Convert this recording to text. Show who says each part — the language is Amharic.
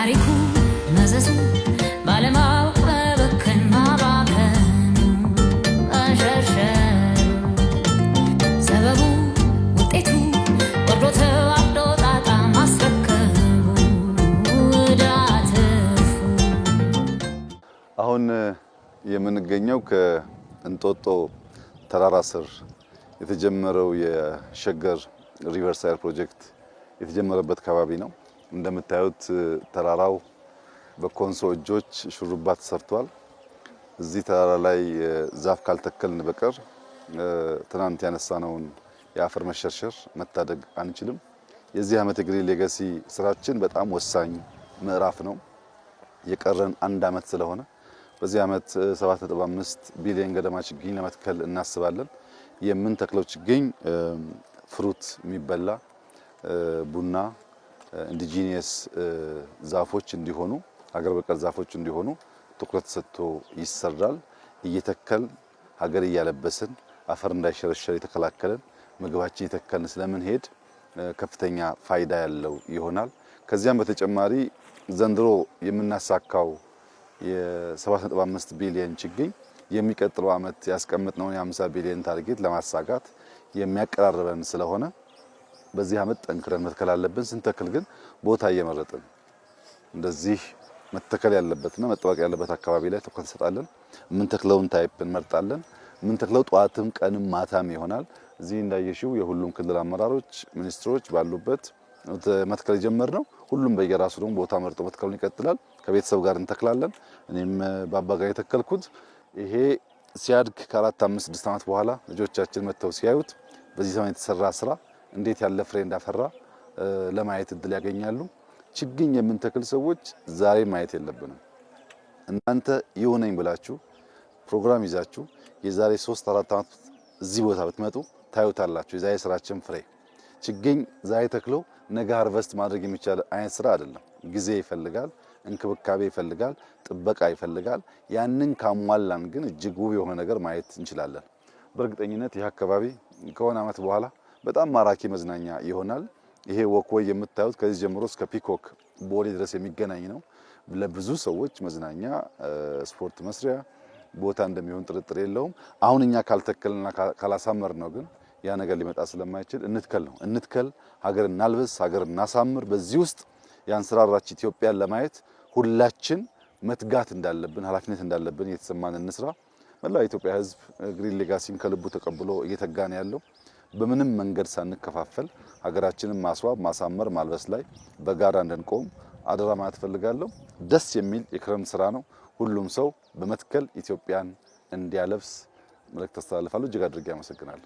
Speaker 1: ታሪኩ መዘዙ ባለማወቅ መበከን ማባከኑ መሸርሸሩ ሰበቡ ውጤቱ ወርዶ ተዋርዶ ጣጣ ማስረከቡ ዕዳ ትርፉ።
Speaker 2: አሁን የምንገኘው ከእንጦጦ ተራራ ስር የተጀመረው የሸገር riverside ፕሮጀክት የተጀመረበት አካባቢ ነው። እንደምታዩት ተራራው በኮንሶ እጆች ሹሩባ ተሰርቷል። እዚህ ተራራ ላይ ዛፍ ካልተከልን በቀር ትናንት ያነሳነውን የአፈር መሸርሸር መታደግ አንችልም። የዚህ ዓመት የ Green Legacy ስራችን በጣም ወሳኝ ምዕራፍ ነው። የቀረን አንድ ዓመት ስለሆነ በዚህ ዓመት 7.5 ቢሊዮን ገደማ ችግኝ ለመትከል እናስባለን። የምንተክለው ችግኝ fruit የሚበላ፣ ቡና፣ indigenous ዛፎች እንዲሆኑ፣ ሀገር በቀል ዛፎች እንዲሆኑ ትኩረት ሰጥቶ ይሰራል። እየተከልን ሀገር እያለበስን፣ አፈር እንዳይሸረሸር የተከላከልን፣ ምግባችን እየተከልን ስለምንሄድ ከፍተኛ ፋይዳ ያለው ይሆናል። ከዚያም በተጨማሪ ዘንድሮ የምናሳካው የ7.5 ቢሊዮን ችግኝ የሚቀጥለው ዓመት ያስቀመጥነውን የ50 ቢሊዮን target ለማሳካት የሚያቀራርበን ስለሆነ በዚህ ዓመት ጠንክረን መትከል አለብን። ስንተክል ግን ቦታ እየመረጥን እንደዚህ መተከል ያለበትና መጠበቅ ያለበት አካባቢ ላይ ትኩረት እንሰጣለን። የምንተክለውን type እንመርጣለን። የምንተክለው ጠዋትም ቀንም ማታም ይሆናል። እዚህ እንዳየሽው የሁሉም ክልል አመራሮች፣ ሚኒስትሮች ባሉበት መትከል የጀመርነው። ሁሉም በየራሱ ደግሞ ቦታ መርጦ መትከሉን ይቀጥላል። ከቤተሰብ ጋር እንተክላለን። እኔም በአባ ጋር የተከልኩት ይሄ ሲያድግ ከ4፣ 5፣ 6 ዓመት በኋላ ልጆቻችን መጥተው ሲያዩት በዚህ ዘመን የተሰራ ስራ እንዴት ያለ ፍሬ እንዳፈራ ለማየት እድል ያገኛሉ። ችግኝ የምንተክል ሰዎች ዛሬ ማየት የለብንም። እናንተ ይሁነኝ ብላችሁ ፕሮግራም ይዛችሁ የዛሬ 3፣ 4 ዓመት እዚህ ቦታ ብትመጡ ታዩታላችሁ። የዛሬ ስራችን ፍሬ። ችግኝ ዛሬ ተክሎ ነገ harvest ማድረግ የሚቻል አይነት ስራ አይደለም። ጊዜ ይፈልጋል፣ እንክብካቤ ይፈልጋል፣ ጥበቃ ይፈልጋል። ያንን ካሟላን ግን እጅግ ውብ የሆነ ነገር ማየት እንችላለን። በእርግጠኝነት ይህ አካባቢ ከሆነ ዓመት በኋላ በጣም ማራኪ መዝናኛ ይሆናል። ይሄ walkway የምታዩት ከዚህ ጀምሮ እስከ ፒኮክ ቦሌ ድረስ የሚገናኝ ነው። ለብዙ ሰዎች መዝናኛ፣ ስፖርት መስሪያ ቦታ እንደሚሆን ጥርጥር የለውም። አሁን እኛ ካልተከልና ካላሳመርነው ግን ያ ነገር ሊመጣ ስለማይችል እንትከል ነው። እንትከል፣ ሀገር እናልብስ፣ ሀገር እናሳምር። በዚህ ውስጥ ያንሰራራች ኢትዮጵያን ለማየት ሁላችን መትጋት እንዳለብን፣ ኃላፊነት እንዳለብን እየተሰማን እንስራ። መላው የኢትዮጵያ ሕዝብ Green Legacy ን ከልቡ ተቀብሎ እየተጋ ነው ያለው። በምንም መንገድ ሳንከፋፈል ሀገራችንን ማስዋብ፣ ማሳመር፣ ማልበስ ላይ በጋራ እንድንቆም አደራ ማለት እፈልጋለሁ። ደስ የሚል የክረምት ስራ ነው። ሁሉም ሰው በመትከል ኢትዮጵያን እንዲያለብስ መልእክት አስተላልፋለሁ። እጅግ አድርጌ አመሰግናለሁ።